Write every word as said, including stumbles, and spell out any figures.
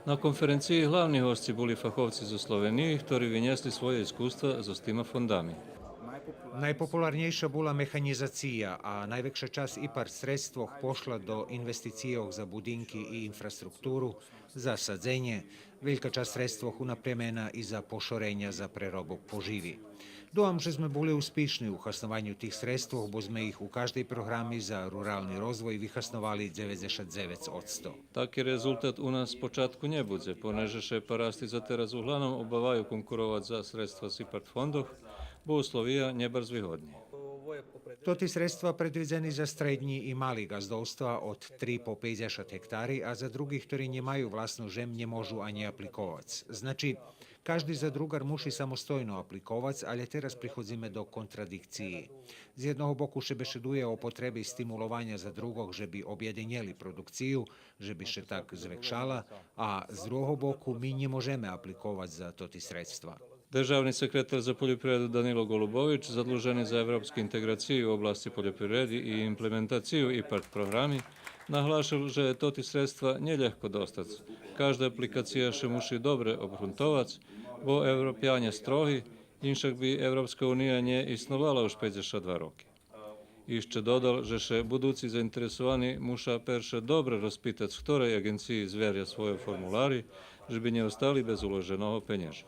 На конференциї главни госци були фаховци зоз Словениї, хтори винєсли своє искуства зоз тима фондами. Найпопуларнєйша була механїзация, а найвекша часц ИПАРД средствох пошла до инвестицийох за будинки и инфраструктуру, за садзенє, велька часц средствох унапрямена и за пошореня за преробок поживи. Думам же зме були успишни у хаснованю тих средствох, бо зме их у каждей програми за рурални розвой вихасновали дзеведзешат дзевец одсто. Таки резултат у нас спочатку нє будзе, понеже ше парасти за тераз углавном обаваю конкуровац за средства з ИПАРД фондох, бо условия нє барз вигодни. Тоти средства предвидзени за стреднї и мали ґаздовства од три по пейдзешат гектари, а за други хтори нємаю власну жем нє можу анї апликовац. Значи, кажди задруґар муши самостойно апликовац, алє тераз приходзиме до контрадикциї. З єдного боку ше бешедує о потреби стимулованя задруґох же би обєдинєли продукцию, же би ше так звекшала, а з другого боку ми нє можеме апликовац за тоти средства. Державни секретар за польопривреду Данило Голубович, задлужени за европски интеґрациї у обласци польопривреди и имплементацию ИПАРД програми, наглашел же тоти средства нє лєгко достац. Кажда апликация ше муши добре обґрунтовац, бо Европянє строги, иншак би Европска уния нє исновала уж пейдзешат два роки. Ище додал же ше будуци заинтересовани муша перше добре розпитац з хторей аґенциї зверя свойо формулари, же би нє остали без уложеного пенєжа.